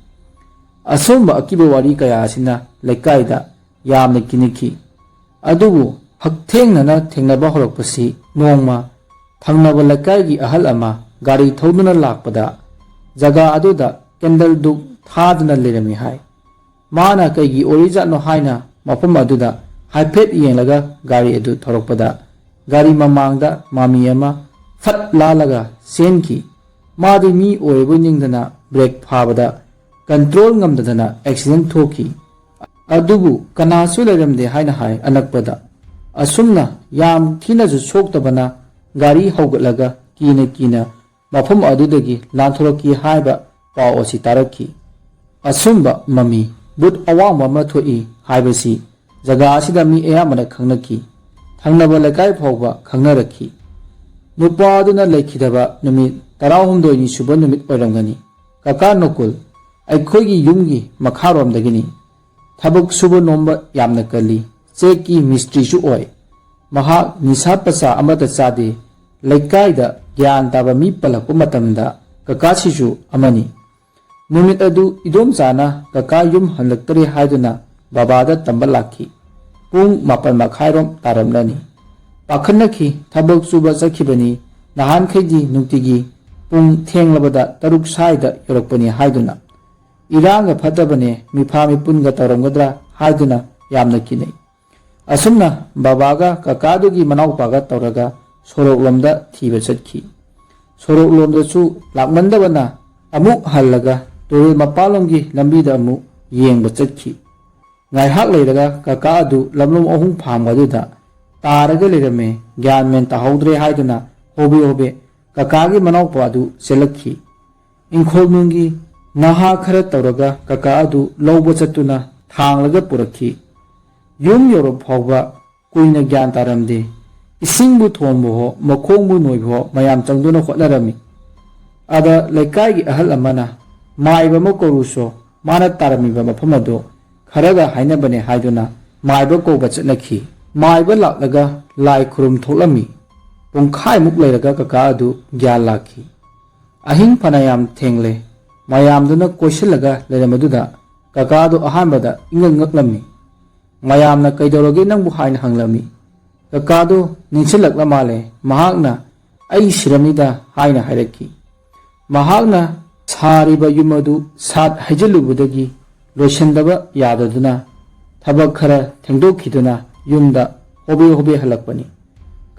ꯑꯁꯨꯝꯕ ꯑꯀꯤꯕ ꯋꯥꯔꯤ ꯀꯌꯥ ꯑꯁꯤꯅ ꯂꯩꯀꯥꯏꯗ ꯌꯥꯝꯅ ꯀꯤꯅꯈꯤ꯫ ꯑꯗꯨꯕꯨ ꯍꯛꯊꯦꯡꯅꯅ ꯊꯦꯡꯅꯕ ꯍꯧꯔꯛꯄꯁꯤ ꯅꯣꯡꯃ ꯊꯪꯅꯕ ꯂꯩꯀꯥꯏꯒꯤ ꯑꯍꯜ ꯑꯃ ꯒꯥꯔꯤ ꯊꯧꯗꯨꯅ ꯂꯥꯛꯄꯗ ꯖꯒꯥ ꯑꯗꯨꯗ ꯀꯦꯟꯗꯜ ꯗꯨꯛ ꯊꯥꯗꯨꯅ ꯂꯩꯔꯝꯃꯤ ꯍꯥꯏ꯫ ꯃꯥꯅ ꯀꯩꯒꯤ ꯑꯣꯏꯔꯤꯖꯥꯠꯅꯣ ꯍꯥꯏꯅ ꯃꯐꯝ ꯑꯗꯨꯗ ꯍꯥꯏꯐꯦꯠ ꯌꯦꯡꯂꯒ ꯒꯥꯔꯤ ꯑꯗꯨ ꯊꯧꯔꯛꯄꯗ ꯒꯥꯔꯤ ꯃꯃꯥꯡꯗ ꯃꯃꯤ ꯑꯃ ꯐꯠ ꯂꯥꯜꯂꯒ ꯆꯦꯟꯈꯤ꯫ ꯃꯥꯗꯤ ꯃꯤ ꯑꯣꯏꯔꯕꯣꯏ ꯅꯤꯡꯗꯅ ꯕ꯭ꯔꯦꯛ ꯐꯥꯕꯗ ꯀꯟꯇ꯭ꯔꯣꯜ ꯉꯝꯗꯗꯅ ꯑꯦꯛꯁꯤꯗꯦꯟ ꯊꯣꯛꯈꯤ꯫ ꯑꯗꯨꯕꯨ ꯀꯅꯥꯁꯨ ꯂꯩꯔꯝꯗꯦ ꯍꯥꯏꯅ ꯍꯥꯏ ꯑꯅꯛꯄꯗ꯫ ꯑꯁꯨꯝꯅ ꯌꯥꯝ ꯊꯤꯅꯁꯨ ꯁꯣꯛꯇꯕꯅ ꯒꯥꯔꯤ ꯍꯧꯒꯠꯂꯒ ꯀꯤꯅ ꯀꯤꯅ ꯃꯐꯝ ꯑꯗꯨꯗꯒꯤ ꯂꯥꯟꯊꯣꯔꯛꯈꯤ ꯍꯥꯏꯕ ꯄꯥꯎ ꯑꯁꯤ ꯇꯥꯔꯛꯈꯤ꯫ ꯑꯁꯨꯝꯕ ꯃꯃꯤ, ꯚꯨꯠ ꯑꯋꯥꯡꯕ ꯑꯃ ꯊꯣꯛꯏ ꯍꯥꯏꯕꯁꯤ ꯖꯒꯥ ꯑꯁꯤꯗ ꯃꯤ ꯑꯌꯥꯝꯕꯅ ꯈꯪꯅꯈꯤ꯫ ꯊꯪꯅꯕ ꯂꯩꯀꯥꯏ ꯐꯥꯎꯕ ꯈꯪꯅꯔꯛꯈꯤ꯫ ꯅꯨꯄꯥ ꯑꯗꯨꯅ ꯂꯩꯈꯤꯗꯕ ꯅꯨꯃꯤꯠ ꯇꯔꯥꯍꯨꯝꯗꯣꯏꯅꯤ ꯁꯨꯕ ꯅꯨꯃꯤꯠ ꯑꯣꯏꯔꯝꯒꯅꯤ꯫ ꯀꯀꯥ ꯅꯣꯀꯨꯜ ꯑꯩꯈꯣꯏꯒꯤ ꯌꯨꯝꯒꯤ ꯃꯈꯥꯔꯣꯝꯗꯒꯤꯅꯤ꯫ ꯊꯕꯛ ꯁꯨꯕ ꯅꯣꯝꯕ ꯌꯥꯝꯅ ꯀꯜꯂꯤ꯫ ꯆꯦꯛꯀꯤ ꯃꯤꯁꯇ꯭ꯔꯤꯁꯨ ꯑꯣꯏ꯫ ꯃꯍꯥꯛ ꯅꯤꯁꯥ ꯄꯁꯥ ꯑꯃꯠꯇ ꯆꯥꯗꯦ꯫ ꯂꯩꯀꯥꯏꯗ ꯒ꯭ꯌꯥꯟ ꯇꯥꯕ ꯃꯤ ꯄꯜꯂꯛꯄ ꯃꯇꯝꯗ ꯀꯀꯥꯁꯤꯁꯨ ꯑꯃꯅꯤ꯫ ꯅꯨꯃꯤꯠ ꯑꯗꯨ ꯏꯗꯣꯝꯆꯥꯅ ꯀꯀꯥ ꯌꯨꯝ ꯍꯜꯂꯛꯇꯔꯦ ꯍꯥꯏꯗꯨꯅ ꯕꯕꯥꯗ ꯇꯝꯕ ꯂꯥꯛꯈꯤ꯫ ꯄꯨꯡ ꯃꯥꯄꯟ ꯃꯈꯥꯏꯔꯣꯝ ꯇꯥꯔꯝꯂꯅꯤ꯫ ꯄꯥꯈꯠꯅꯈꯤ꯫ ꯊꯕꯛ ꯁꯨꯕ ꯆꯠꯈꯤꯕꯅꯤ꯫ ꯅꯍꯥꯟꯈꯩꯗꯤ ꯅꯨꯡꯇꯤꯒꯤ ꯄꯨꯡ ꯊꯦꯡꯂꯕꯗ ꯇꯔꯨꯛ ꯁ꯭ꯋꯥꯏꯗ ꯌꯧꯔꯛꯄꯅꯤ ꯍꯥꯏꯗꯨꯅ꯫ ꯏꯔꯥꯡꯒ ꯐꯠꯇꯕꯅꯦ, ꯃꯤꯐꯥ ꯃꯤꯄꯨꯟꯒ ꯇꯧꯔꯝꯒꯗ꯭ꯔꯥ ꯍꯥꯏꯗꯨꯅ ꯌꯥꯝꯅ ꯀꯤꯅꯩ꯫ ꯑꯁꯨꯝꯅ ꯕꯕꯥꯒ ꯀꯀꯥꯗꯨꯒꯤ ꯃꯅꯥꯎꯄꯥꯒ ꯇꯧꯔꯒ ꯁꯣꯔꯣꯛꯂꯣꯝꯗ ꯊꯤꯕ ꯆꯠꯈꯤ꯫ ꯁꯣꯔꯣꯛꯂꯣꯝꯗꯁꯨ ꯂꯥꯛꯃꯟꯗꯕꯅ ꯑꯃꯨꯛ ꯍꯜꯂꯒ ꯇꯨꯔꯦꯜ ꯃꯄꯥꯜꯂꯣꯝꯒꯤ ꯂꯝꯕꯤꯗ ꯑꯃꯨꯛ ꯌꯦꯡꯕ ꯆꯠꯈꯤ꯫ ꯉꯥꯏꯍꯥꯛ ꯂꯩꯔꯒ ꯀꯀꯥ ꯑꯗꯨ ꯂꯝꯂꯣꯡ ꯑꯍꯨꯝ ꯐꯥꯡꯕ ꯑꯗꯨꯗ ꯇꯥꯔꯒ ꯂꯩꯔꯝꯃꯦ꯫ ꯒ꯭ꯌꯥꯟ ꯃꯦꯟ ꯇꯥꯍꯧꯗ꯭ꯔꯦ ꯍꯥꯏꯗꯨꯅ ꯍꯣꯕꯦ ꯍꯣꯕꯦ ꯀꯀꯥꯒꯤ ꯃꯅꯥꯎꯄꯥ ꯑꯗꯨ ꯆꯦꯜꯂꯛꯈꯤ꯫ ꯏꯪꯈꯣꯜꯅꯨꯡꯒꯤ ꯅꯍꯥ ꯈꯔ ꯇꯧꯔꯒ ꯀꯀꯥ ꯑꯗꯨ ꯂꯧꯕ ꯆꯠꯇꯨꯅ ꯊꯥꯡꯂꯒ ꯄꯨꯔꯛꯈꯤ꯫ ꯌꯨꯝ ꯌꯧꯔꯛ ꯐꯥꯎꯕ ꯀꯨꯏꯅ ꯒ꯭ꯌꯥꯟ ꯇꯥꯔꯝꯗꯦ꯫ ꯏꯁꯤꯡꯕꯨ ꯊꯣꯡꯕꯍꯣ, ꯃꯈꯣꯡꯕꯨ ꯅꯣꯏꯕꯍꯣ ꯃꯌꯥꯝ ꯆꯪꯗꯨꯅ ꯍꯣꯠꯅꯔꯝꯃꯤ꯫ ꯑꯗ ꯂꯩꯀꯥꯏꯒꯤ ꯑꯍꯜ ꯑꯃꯅ, "ꯃꯥꯏꯕ ꯑꯃ ꯀꯧꯔꯨꯁꯣ, ꯃꯥꯅ ꯇꯥꯔꯝꯃꯤꯕ ꯃꯐꯝ ꯑꯗꯨ ꯈꯔꯒ ꯍꯥꯏꯅꯕꯅꯦ" ꯍꯥꯏꯗꯨꯅ ꯃꯥꯏꯕ ꯀꯧꯕ ꯆꯠꯅꯈꯤ꯫ ꯃꯥꯏꯕ ꯂꯥꯛꯂꯒ ꯂꯥꯏ ꯈꯨꯔꯨꯝ ꯊꯣꯛꯂꯝꯃꯤ꯫ ꯄꯨꯡꯈꯥꯏꯃꯨꯛ ꯂꯩꯔꯒ ꯀꯀꯥ ꯑꯗꯨ ꯒ꯭ꯌꯥꯟ ꯂꯥꯛꯈꯤ꯫ ꯑꯍꯤꯡ ꯐꯅꯌꯥꯝ ꯊꯦꯡꯂꯦ꯫ ꯃꯌꯥꯝꯗꯨꯅ ꯀꯣꯏꯁꯤꯜꯂꯒ ꯂꯩꯔꯝꯕꯗꯨꯗ ꯀꯀꯥꯗꯨ ꯑꯍꯥꯟꯕꯗ ꯏꯉꯛ ꯉꯛꯂꯝꯃꯤ꯫ ꯃꯌꯥꯝꯅ "ꯀꯩꯗꯧꯔꯒꯦ ꯅꯪꯕꯨ?" ꯍꯥꯏꯅ ꯍꯪꯂꯝꯃꯤ꯫ ꯀꯀꯥꯗꯨ ꯅꯤꯡꯁꯤꯡꯂꯛꯂ ꯃꯥꯜꯂꯦ꯫ ꯃꯍꯥꯛꯅ "ꯑꯩ ꯁꯤꯔꯝꯅꯤꯗ" ꯍꯥꯏꯅ ꯍꯥꯏꯔꯛꯈꯤ꯫ ꯃꯍꯥꯛꯅ ꯁꯥꯔꯤꯕ ꯌꯨꯝ ꯑꯗꯨ ꯁꯥꯠ ꯍꯩꯖꯤꯜꯂꯨꯕꯗꯒꯤ ꯂꯣꯏꯁꯤꯟꯗꯕ ꯌꯥꯗꯗꯨꯅ ꯊꯕꯛ ꯈꯔ ꯊꯦꯡꯗꯣꯛꯈꯤꯗꯨꯅ ꯌꯨꯝꯗ ꯍꯣꯕꯦ ꯍꯣꯕꯦ ꯍꯜꯂꯛꯄꯅꯤ꯫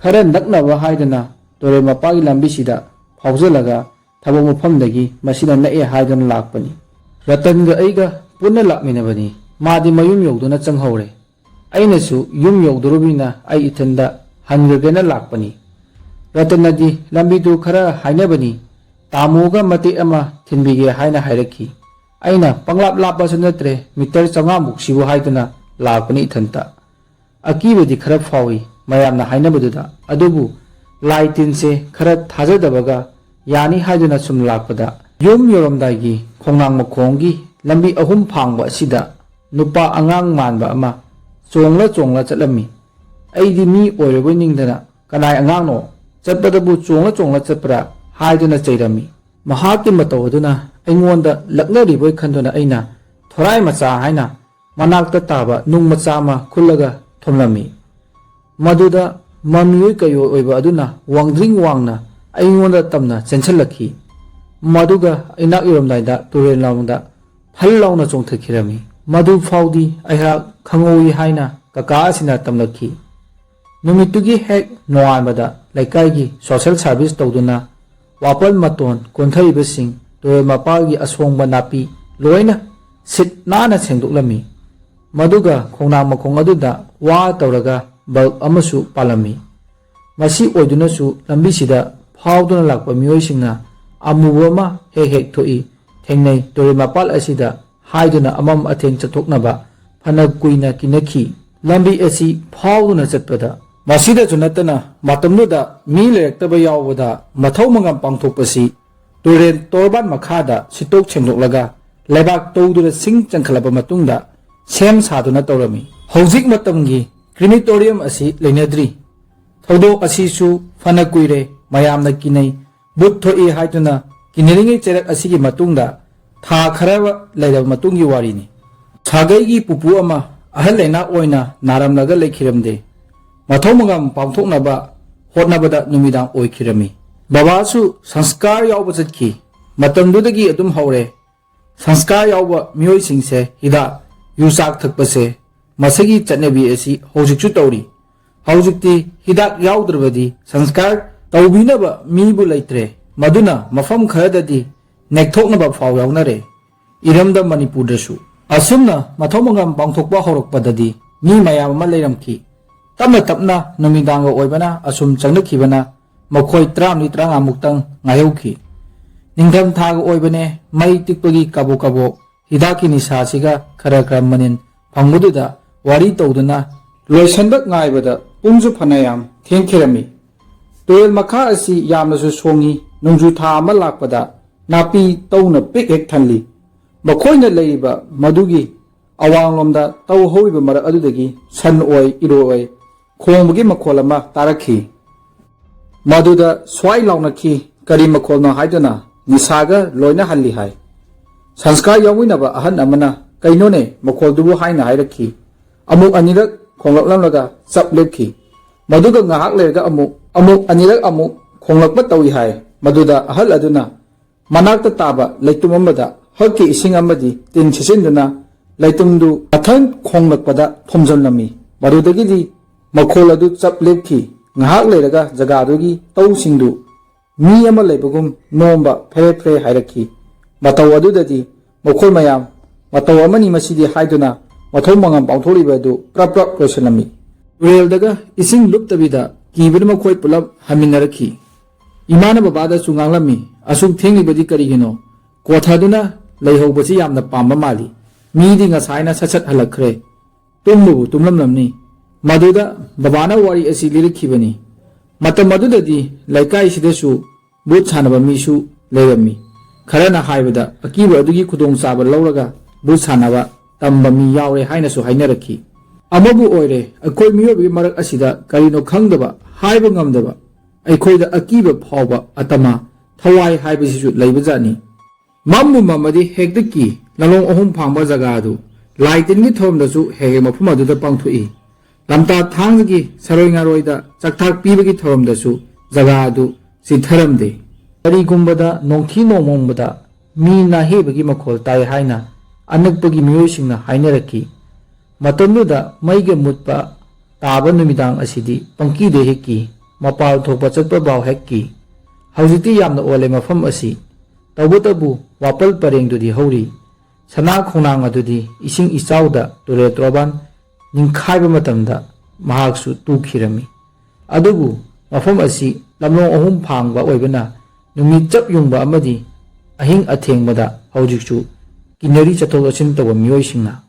ꯈꯔ ꯅꯛꯅꯕ ꯍꯥꯏꯗꯨꯅ ꯇꯨꯔꯦꯜ ꯃꯄꯥꯒꯤ ꯂꯝꯕꯤꯁꯤꯗ ꯐꯥꯎꯖꯤꯜꯂꯒ ꯊꯕꯛ ꯃꯐꯝꯗꯒꯤ ꯃꯁꯤꯅ ꯅꯛꯑꯦ ꯍꯥꯏꯗꯨꯅ ꯂꯥꯛꯄꯅꯤ꯫ ꯔꯇꯟꯒ ꯑꯩꯒ ꯄꯨꯟꯅ ꯂꯥꯛꯃꯤꯟꯅꯕꯅꯤ꯫ ꯃꯥꯗꯤ ꯃꯌꯨꯝ ꯌꯧꯗꯨꯅ ꯆꯪꯍꯧꯔꯦ꯫ ꯑꯩꯅꯁꯨ ꯌꯨꯝ ꯌꯧꯗꯣꯔꯕꯅꯤꯅ ꯑꯩ ꯏꯊꯟꯗ ꯍꯟꯈ꯭ꯔꯒꯦꯅ ꯂꯥꯛꯄꯅꯤ꯫ ꯔꯇꯟꯅꯗꯤ ꯂꯝꯕꯤꯗꯨ ꯈꯔ ꯍꯥꯏꯅꯕꯅꯤ, ꯇꯥꯃꯣꯒ ꯃꯇꯦꯛ ꯑꯃ ꯊꯤꯟꯕꯤꯒꯦ ꯍꯥꯏꯅ ꯍꯥꯏꯔꯛꯈꯤ꯫ ꯑꯩꯅ ꯄꯪꯂꯥꯞ ꯂꯥꯞꯄꯁꯨ ꯅꯠꯇ꯭ꯔꯦ, ꯃꯤꯇꯔ ꯆꯥꯝꯃꯉꯥ ꯃꯨꯛꯁꯤꯕꯨ ꯍꯥꯏꯗꯨꯅ ꯂꯥꯛꯄꯅꯤ ꯏꯊꯟꯇ꯫ ꯑꯀꯤꯕꯗꯤ ꯈꯔ ꯐꯥꯎꯏ ꯃꯌꯥꯝꯅ ꯍꯥꯏꯅꯕꯗꯨꯗ, ꯑꯗꯨꯕꯨ ꯂꯥꯏ ꯇꯤꯟꯁꯦ ꯈꯔ ꯊꯥꯖꯗꯕꯒ ꯌꯥꯅꯤ ꯍꯥꯏꯗꯨꯅ ꯁꯨꯝ ꯂꯥꯛꯄꯗ, ꯌꯨꯝ ꯌꯧꯔꯝꯗꯥꯏꯒꯤ ꯈꯣꯡꯅꯥꯡ ꯃꯈꯣꯡꯒꯤ ꯂꯝꯕꯤ ꯑꯍꯨꯝ ꯐꯥꯡꯕ ꯑꯁꯤꯗ ꯅꯨꯄꯥ ꯑꯉꯥꯡ ꯃꯥꯟꯕ ꯑꯃ ꯆꯣꯡꯂ ꯆꯣꯡꯂ ꯆꯠꯂꯝꯃꯤ꯫ ꯑꯩꯗꯤ ꯃꯤ ꯑꯣꯏꯔꯕꯣꯏ ꯅꯤꯡꯗꯅ, "ꯀꯅꯥꯏ ꯑꯉꯥꯡꯅꯣ? ꯆꯠꯄꯗꯕꯨ ꯆꯣꯡꯂ ꯆꯣꯡꯂ ꯆꯠꯄ꯭ꯔꯥ?" ꯍꯥꯏꯗꯨꯅ ꯆꯩꯔꯝꯃꯤ꯫ ꯃꯍꯥꯛꯀꯤ ꯃꯇꯧ ꯑꯗꯨꯅ ꯑꯩꯉꯣꯟꯗ ꯂꯛꯅꯔꯤꯕꯣꯏ ꯈꯟꯗꯨꯅ ꯑꯩꯅ ꯊꯣꯔꯥꯏ ꯃꯆꯥ ꯍꯥꯏꯅ ꯃꯅꯥꯛꯇ ꯇꯥꯕ ꯅꯨꯡ ꯃꯆꯥ ꯑꯃ ꯈꯨꯜꯂꯒ ꯊꯣꯝꯂꯝꯃꯤ꯫ ꯃꯗꯨꯗ ꯃꯃꯤꯑꯣꯏ ꯀꯩꯑꯣꯏ ꯑꯣꯏꯕ ꯑꯗꯨꯅ ꯋꯥꯡꯗ꯭ꯔꯤꯡ ꯋꯥꯡꯅ ꯑꯩꯉꯣꯟꯗ ꯇꯝꯅ ꯆꯦꯟꯁꯤꯜꯂꯛꯈꯤ꯫ ꯃꯗꯨꯒ ꯏꯅꯥꯛ ꯌꯧꯔꯝꯗꯥꯏꯗ ꯇꯨꯔꯦꯜ ꯂꯥꯡꯗ ꯐꯜ ꯂꯥꯎꯅ ꯆꯣꯡꯊꯈꯤꯔꯝꯃꯤ꯫ ꯃꯗꯨ ꯐꯥꯎꯗꯤ ꯑꯩꯍꯥꯛ ꯈꯪꯍꯧꯏ ꯍꯥꯏꯅ ꯀꯀꯥ ꯑꯁꯤꯅ ꯇꯝꯂꯛꯈꯤ꯫ ꯅꯨꯃꯤꯠꯇꯨꯒꯤ ꯍꯦꯛ ꯅꯣꯡꯉꯥꯟꯕꯗ ꯂꯩꯀꯥꯏꯒꯤ social service ꯇꯧꯗꯨꯅ ꯋꯥꯄꯜ ꯃꯇꯣꯟ ꯀꯣꯟꯊꯔꯤꯕꯁꯤꯡ, ꯇꯨꯔꯦꯜ ꯃꯄꯥꯜꯒꯤ ꯑꯁꯣꯡꯕ ꯅꯥꯄꯤ ꯂꯣꯏꯅ ꯁꯤꯠ ꯅꯥꯟꯅ ꯁꯦꯡꯗꯣꯛꯂꯝꯃꯤ꯫ ꯃꯗꯨꯒ ꯈꯣꯡꯅꯥꯡ ꯃꯈꯣꯡ ꯑꯗꯨꯗ ꯋꯥ ꯇꯧꯔꯒ bulb ꯑꯃꯁꯨ ꯄꯥꯜꯂꯝꯃꯤ꯫ ꯃꯁꯤ ꯑꯣꯏꯗꯨꯅꯁꯨ ꯂꯝꯕꯤꯁꯤꯗ ꯐꯥꯎꯗꯨꯅ ꯂꯥꯛꯄ ꯃꯤꯑꯣꯏꯁꯤꯡꯅ ꯑꯃꯨꯕ ꯑꯃ ꯍꯦꯛ ꯍꯦꯛ ꯊꯣꯛꯏ, ꯊꯦꯡꯅꯩ, ꯇꯨꯔꯦꯜ ꯃꯄꯥꯜ ꯑꯁꯤꯗ ꯍꯥꯏꯗꯨꯅ ꯑꯃꯝ ꯑꯊꯦꯡ ꯆꯠꯊꯣꯛꯅꯕ ꯐꯅ ꯀꯨꯏꯅ ꯀꯤꯅꯈꯤ꯫ ꯂꯝꯕꯤ ꯑꯁꯤ ꯐꯥꯎꯗꯨꯅ ꯆꯠꯄꯗ, ꯃꯁꯤꯗꯁꯨ ꯅꯠꯇꯅ ꯃꯇꯝꯗꯨꯗ ꯃꯤ ꯂꯩꯔꯛꯇꯕ ꯌꯥꯎꯕꯗ ꯃꯊꯧ ꯃꯉꯝ ꯄꯥꯡꯊꯣꯛꯄꯁꯤ ꯇꯨꯔꯦꯜ ꯇꯣꯔꯕꯥꯟ ꯃꯈꯥꯗ ꯁꯤꯠꯇꯣꯛ ꯁꯦꯡꯗꯣꯛꯂꯒ ꯂꯩꯕꯥꯛ ꯇꯧꯗꯨꯅ ꯁꯤꯡ ꯆꯪꯈꯠꯂꯕ ꯃꯇꯨꯡꯗ ꯁꯦꯝ ꯁꯥꯗꯨꯅ ꯇꯧꯔꯝꯃꯤ꯫ ꯍꯧꯖꯤꯛ ꯃꯇꯝꯒꯤ crematorium ꯑꯁꯤ ꯂꯩꯅꯗ꯭ꯔꯤ꯫ ꯊꯧꯗꯣꯛ ꯑꯁꯤꯁꯨ ꯐꯅ ꯀꯨꯏꯔꯦ ꯃꯌꯥꯝꯅ ꯀꯤꯅꯩ, ꯚꯨꯠ ꯊꯣꯛꯏ ꯍꯥꯏꯗꯨꯅ ꯀꯤꯅꯔꯤꯉꯩ ꯆꯩꯔꯛ ꯑꯁꯤꯒꯤ ꯃꯇꯨꯡꯗ ꯊꯥ ꯈꯔ ꯂꯩꯔꯕ ꯃꯇꯨꯡꯒꯤ ꯋꯥꯔꯤꯅꯤ꯫ ꯁꯥꯒꯩꯒꯤ ꯄꯨꯄꯨ ꯑꯃ ꯑꯍꯜ ꯂꯩꯅꯥ ꯑꯣꯏꯅ ꯅꯥꯔꯝꯂꯒ ꯂꯩꯈꯤꯔꯝꯗꯦ꯫ ꯃꯊꯧ ꯃꯉꯝ ꯄꯥꯡꯊꯣꯛꯅꯕ ꯍꯣꯠꯅꯕꯗ ꯅꯨꯃꯤꯗꯥꯡ ꯑꯣꯏꯈꯤꯔꯝꯃꯤ꯫ ꯕꯕꯥꯁꯨ ꯁꯪꯁꯀꯥꯔ ꯌꯥꯎꯕ ꯆꯠꯈꯤ꯫ ꯃꯇꯝꯗꯨꯗꯒꯤ ꯑꯗꯨꯝ ꯍꯧꯔꯦ꯫ ꯁꯪꯁꯀꯥꯔ ꯌꯥꯎꯕ ꯃꯤꯑꯣꯏꯁꯤꯡꯁꯦ ꯍꯤꯗꯥꯛ, ꯌꯨ ꯆꯥꯛ ꯊꯛꯄꯁꯦ, ꯃꯁꯤꯒꯤ ꯆꯠꯅꯕꯤ ꯑꯁꯤ ꯍꯧꯖꯤꯛꯁꯨ ꯇꯧꯔꯤ꯫ ꯍꯧꯖꯤꯛꯇꯤ ꯍꯤꯗꯥꯛ ꯌꯥꯎꯗ꯭ꯔꯕꯗꯤ ꯁꯪꯁꯀꯥꯔ ꯇꯧꯕꯤꯅꯕ ꯃꯤꯕꯨ ꯂꯩꯇ꯭ꯔꯦ꯫ ꯃꯗꯨꯅ ꯃꯐꯝ ꯈꯔꯗꯗꯤ ꯅꯦꯛꯊꯣꯛꯅꯕ ꯐꯥꯎ ꯌꯥꯎꯅꯔꯦ꯫ ꯏꯔꯝꯗꯝ ꯃꯅꯤꯄꯨꯔꯗꯁꯨ ꯑꯁꯨꯝꯅ ꯃꯊꯧ ꯃꯉꯝ ꯄꯥꯡꯊꯣꯛꯄ ꯍꯧꯔꯛꯄꯗꯗꯤ ꯃꯤ ꯃꯌꯥꯝ ꯑꯃ ꯂꯩꯔꯝꯈꯤ꯫ ꯇꯞꯅ ꯇꯞꯅ ꯅꯨꯃꯤꯗꯥꯡꯒ ꯑꯣꯏꯕꯅ ꯑꯁꯨꯝ ꯆꯪꯂꯛꯈꯤꯕꯅ ꯃꯈꯣꯏ ꯇꯔꯥꯃꯔꯤ ꯇꯔꯥꯃꯉꯥ ꯃꯨꯛꯇꯪ ꯉꯥꯏꯍꯧꯈꯤ꯫ ꯅꯤꯡꯊꯝ ꯊꯥꯒ ꯑꯣꯏꯕꯅꯦ, ꯃꯩ ꯇꯤꯛꯄꯒꯤ ꯀꯥꯕꯣꯛ ꯀꯥꯕꯣꯛ ꯍꯤꯗꯥꯛꯀꯤ ꯅꯤꯁꯥꯁꯤꯒ ꯈꯔ ꯈꯔ ꯃꯅꯤꯟ ꯐꯪꯕꯗꯨꯗ ꯋꯥꯔꯤ ꯇꯧꯗꯨꯅ ꯂꯣꯏꯁꯟꯕ ꯉꯥꯏꯕꯗ ꯄꯨꯡꯁꯨ ꯐꯅꯌꯥꯝ ꯊꯦꯡꯈꯤꯔꯝꯃꯤ꯫ ꯇꯨꯔꯦꯜ ꯃꯈꯥ ꯑꯁꯤ ꯌꯥꯝꯅꯁꯨ ꯁꯣꯡꯉꯤ, ꯅꯣꯡꯖꯨ ꯊꯥ ꯑꯃ ꯂꯥꯛꯄꯗ ꯅꯥꯄꯤ ꯇꯧꯅ ꯄꯤꯛ ꯍꯦꯛ ꯊꯜꯂꯤ꯫ ꯃꯈꯣꯏꯅ ꯂꯩꯔꯤꯕ ꯃꯗꯨꯒꯤ ꯑꯋꯥꯡꯂꯣꯝꯗ ꯇꯧ ꯍꯧꯔꯤꯕ ꯃꯔꯛ ꯑꯗꯨꯗꯒꯤ ꯁꯟ ꯑꯣꯏ, ꯏꯔꯣꯏ ꯑꯣꯏ, ꯈꯣꯡꯕꯒꯤ ꯃꯈꯣꯜ ꯑꯃ ꯇꯥꯔꯛꯈꯤ꯫ ꯃꯗꯨꯗ ꯁ꯭ꯋꯥꯏ ꯂꯥꯎꯅꯈꯤ, "ꯀꯔꯤ ꯃꯈꯣꯜꯅꯣ?" ꯍꯥꯏꯗꯨꯅ ꯅꯤꯁꯥꯒ ꯂꯣꯏꯅ ꯍꯜꯂꯤ ꯍꯥꯏ꯫ ꯁꯪꯁꯀꯥꯔ ꯌꯥꯎꯃꯤꯟꯅꯕ ꯑꯍꯟ ꯑꯃꯅ, "ꯀꯩꯅꯣꯅꯦ ꯃꯈꯣꯜꯗꯨꯕꯨ?" ꯍꯥꯏꯅ ꯍꯥꯏꯔꯛꯈꯤ꯫ ꯑꯃꯨꯛ ꯑꯅꯤꯔꯛ ꯈꯣꯡꯂꯛꯂꯝꯂꯒ ꯆꯞ ꯂꯦꯞꯈꯤ꯫ ꯃꯗꯨꯒ ꯉꯥꯏꯍꯥꯛ ꯂꯩꯔꯒ ꯑꯃꯨꯛ, ꯑꯃꯨꯛ ꯑꯅꯤꯔꯛ ꯑꯃꯨꯛ ꯈꯣꯡꯂꯛꯄ ꯇꯧꯏ ꯍꯥꯏ꯫ ꯃꯗꯨꯗ ꯑꯍꯜ ꯑꯗꯨꯅ ꯃꯅꯥꯛꯇ ꯇꯥꯕ ꯂꯩꯇꯨꯝ ꯑꯃꯗ ꯍꯛꯀꯤ ꯏꯁꯤꯡ ꯑꯃꯗꯤ ꯇꯤꯟ ꯁꯤꯠꯆꯤꯟꯗꯨꯅ ꯂꯩꯇꯨꯝꯗꯨ ꯃꯊꯪ ꯈꯣꯡꯂꯛꯄꯗ ꯊꯣꯝꯖꯤꯜꯂꯝꯃꯤ꯫ ꯃꯗꯨꯗꯒꯤꯗꯤ ꯃꯈꯣꯜ ꯑꯗꯨ ꯆꯞ ꯂꯦꯞꯈꯤ꯫ ꯉꯥꯏꯍꯥꯛ ꯂꯩꯔꯒ ꯖꯒꯥꯗꯨꯒꯤ ꯇꯧꯁꯤꯡꯗꯨ ꯃꯤ ꯑꯃ ꯂꯩꯕꯒꯨꯝ ꯅꯣꯝꯕ ꯐꯦꯔꯦ ꯐꯦꯔꯦ ꯍꯥꯏꯔꯛꯈꯤ꯫ ꯃꯇꯧ ꯑꯗꯨꯗꯗꯤ ꯃꯈꯣꯏ ꯃꯌꯥꯝ "ꯃꯇꯧ ꯑꯃꯅꯤ ꯃꯁꯤꯗꯤ" ꯍꯥꯏꯗꯨꯅ ꯃꯊꯧ ꯃꯉꯝ ꯄꯥꯡꯊꯣꯛꯂꯤꯕ ꯑꯗꯨ ꯄ꯭ꯔꯞ ꯄ꯭ꯔꯞ ꯂꯣꯏꯁꯤꯜꯂꯝꯃꯤ꯫ ꯇꯨꯔꯦꯜꯗꯒ ꯏꯁꯤꯡ ꯂꯨꯞꯇꯕꯤꯗ ꯀꯤꯕꯅ ꯃꯈꯣꯏ ꯄꯨꯂꯞ ꯍꯟꯃꯤꯟꯅꯔꯛꯈꯤ꯫ ꯏꯃꯥꯅ ꯕꯕꯥꯗꯁꯨ ꯉꯥꯡꯂꯝꯃꯤ, "ꯑꯁꯨꯛ ꯊꯦꯡꯂꯤꯕꯗꯤ ꯀꯔꯤꯒꯤꯅꯣ? ꯀꯣꯊꯗꯨꯅ ꯂꯩꯍꯧꯕꯁꯤ ꯌꯥꯝꯅ ꯄꯥꯝꯕ ꯃꯥꯜꯂꯤ꯫ ꯃꯤꯗꯤ ꯉꯁꯥꯏꯅ ꯁꯠ ꯁꯠ ꯍꯜꯂꯛꯈ꯭ꯔꯦ꯫ ꯇꯨꯝꯕꯕꯨ ꯇꯨꯝꯂꯝꯂꯝꯅꯤ"꯫ ꯃꯗꯨꯗ ꯕꯕꯥꯅ ꯋꯥꯔꯤ ꯑꯁꯤ ꯂꯤꯔꯛꯈꯤꯕꯅꯤ꯫ ꯃꯇꯝ ꯑꯗꯨꯗꯗꯤ ꯂꯩꯀꯥꯏꯁꯤꯗꯁꯨ ꯚꯨꯠ ꯁꯥꯟꯅꯕ ꯃꯤꯁꯨ ꯂꯩꯔꯝꯃꯤ꯫ ꯈꯔꯅ ꯍꯥꯏꯕꯗ ꯑꯀꯤꯕ ꯑꯗꯨꯒꯤ ꯈꯨꯗꯣꯡꯆꯥꯕ ꯂꯧꯔꯒ ꯚꯨꯠ ꯁꯥꯟꯅꯕ ꯇꯝꯕ ꯃꯤ ꯌꯥꯎꯔꯦ ꯍꯥꯏꯅꯁꯨ ꯍꯥꯏꯅꯔꯛꯈꯤ꯫ ꯑꯃꯕꯨ ꯑꯣꯏꯔꯦ, ꯑꯩꯈꯣꯏ ꯃꯤꯑꯣꯏꯕꯒꯤ ꯃꯔꯛ ꯑꯁꯤꯗ ꯀꯔꯤꯅꯣ ꯈꯪꯗꯕ, ꯍꯥꯏꯕ ꯉꯝꯗꯕ, ꯑꯩꯈꯣꯏꯗ ꯑꯀꯤꯕ ꯐꯥꯎꯕ ꯑꯇꯃ, ꯊꯋꯥꯏ ꯍꯥꯏꯕꯁꯤꯁꯨ ꯂꯩꯕꯖꯥꯠꯅꯤ꯫ ꯃꯝꯕꯨ ꯃꯝꯃꯗꯤ ꯍꯦꯛꯇ ꯀꯤ꯫ ꯂꯝꯂꯣꯡ ꯑꯍꯨꯝ ꯐꯥꯡꯕ ꯖꯒꯥ ꯑꯗꯨ ꯂꯥꯏ ꯇꯤꯟꯒꯤ ꯊꯧꯔꯝꯗꯁꯨ ꯍꯦꯛ ꯍꯦꯛ ꯃꯐꯝ ꯑꯗꯨꯗ ꯄꯥꯡꯊꯣꯛꯏ꯫ ꯂꯝꯇꯥ ꯊꯥꯡꯖꯒꯤ ꯁꯔꯣꯏ ꯉꯥꯔꯣꯏꯗ ꯆꯥꯛꯊꯥꯛ ꯄꯤꯕꯒꯤ ꯊꯧꯔꯝꯗꯁꯨ ꯖꯒꯥ ꯑꯗꯨ ꯆꯤꯠꯊꯔꯝꯗꯦ꯫ ꯀꯔꯤꯒꯨꯝꯕꯗ ꯅꯣꯡꯊꯤ ꯅꯣꯡꯃꯪꯕꯗ ꯃꯤ ꯅꯥꯍꯦꯕꯒꯤ ꯃꯈꯣꯜ ꯇꯥꯏ ꯍꯥꯏꯅ ꯑꯅꯛꯄꯒꯤ ꯃꯤꯑꯣꯏꯁꯤꯡꯅ ꯍꯥꯏꯅꯔꯛꯈꯤ꯫ ꯃꯇꯝꯗꯨꯗ ꯃꯩꯒ ꯃꯨꯠꯄ ꯇꯥꯕ ꯅꯨꯃꯤꯗꯥꯡ ꯑꯁꯤꯗꯤ ꯄꯪꯀꯤꯗ ꯍꯦꯛ ꯀꯤ, ꯃꯄꯥꯜ ꯊꯣꯛꯄ ꯆꯠꯄ ꯐꯥꯎ ꯍꯦꯛ ꯀꯤ꯫ ꯍꯧꯖꯤꯛꯇꯤ ꯌꯥꯝꯅ ꯑꯣꯜꯂꯦ ꯃꯐꯝ ꯑꯁꯤ꯫ ꯇꯧꯕꯇꯕꯨ ꯋꯥꯄꯜ ꯄꯔꯦꯡꯗꯨꯗꯤ ꯍꯧꯔꯤ꯫ ꯁꯅꯥ ꯈꯣꯡꯅꯥꯡ ꯑꯗꯨꯗꯤ ꯏꯁꯤꯡ ꯏꯆꯥꯎꯗ ꯇꯨꯔꯦꯜ ꯇꯣꯔꯕꯥꯟ ꯅꯤꯡꯈꯥꯏꯕ ꯃꯇꯝꯗ ꯃꯍꯥꯛꯁꯨ ꯇꯨꯈꯤꯔꯝꯃꯤ꯫ ꯑꯗꯨꯕꯨ ꯃꯐꯝ ꯑꯁꯤ ꯂꯝꯂꯣꯡ ꯑꯍꯨꯝ ꯐꯥꯡꯕ ꯑꯣꯏꯕꯅ ꯅꯨꯃꯤꯠ ꯆꯞ ꯌꯨꯡꯕ ꯑꯃꯗꯤ ꯑꯍꯤꯡ ꯑꯊꯦꯡꯕꯗ ꯍꯧꯖꯤꯛꯁꯨ ꯀꯤꯅꯔꯤ ꯆꯠꯊꯣꯛ ꯆꯠꯁꯤꯟ ꯇꯧꯕ ꯃꯤꯑꯣꯏꯁꯤꯡꯅ꯫